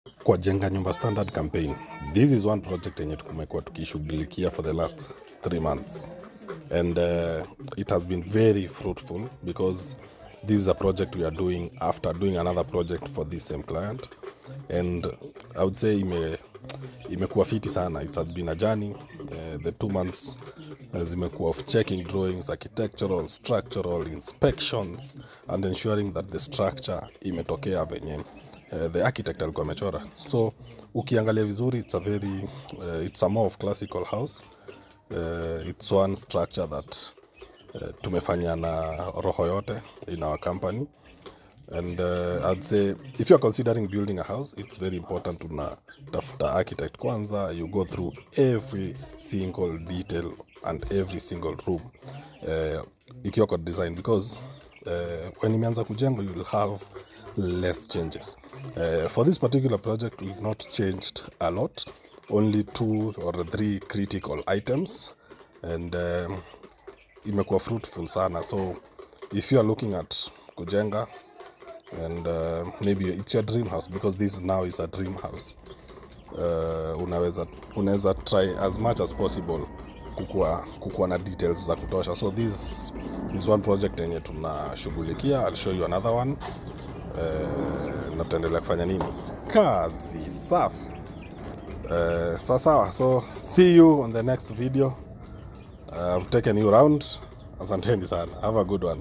Kwa Jenga Nyumba Standard campaign, this is one project yenye tumekuwa tukishughulikia for the last 3 months, and it has been very fruitful because this is a project we are doing after doing another project for this same client, and I would say imekuwa fiti sana. It has been a journey. The 2 months zimekuwa of checking drawings, architectural, structural inspections, and ensuring that the structure imetokea venye the architect alikuwa amechora. So ukiangalia vizuri, it's a more of classical house. It's one structure that tumefanya na roho yote in our company, and I'd say if you're considering building a house, it's very important to tafuta architect kwanza. You go through every single detail and every single room ikiwa kwa design, because when imeanza kujenga you will have less changes. For this particular project, we've not changed a lot, only 2 or 3 critical items, and imekuwa fruitful sana. So if you are looking at kujenga, and maybe it's your dream house, because this now is a dream house, unaweza try as much as possible kukuwa na details za kutosha. So this is one project yenye tunashughulikia. I'll show you another one. Na tutaendelea kufanya nini? Kazi safi. Sawa. So see you on the next video. I've taken you around. Asanteni sana. Have a good one.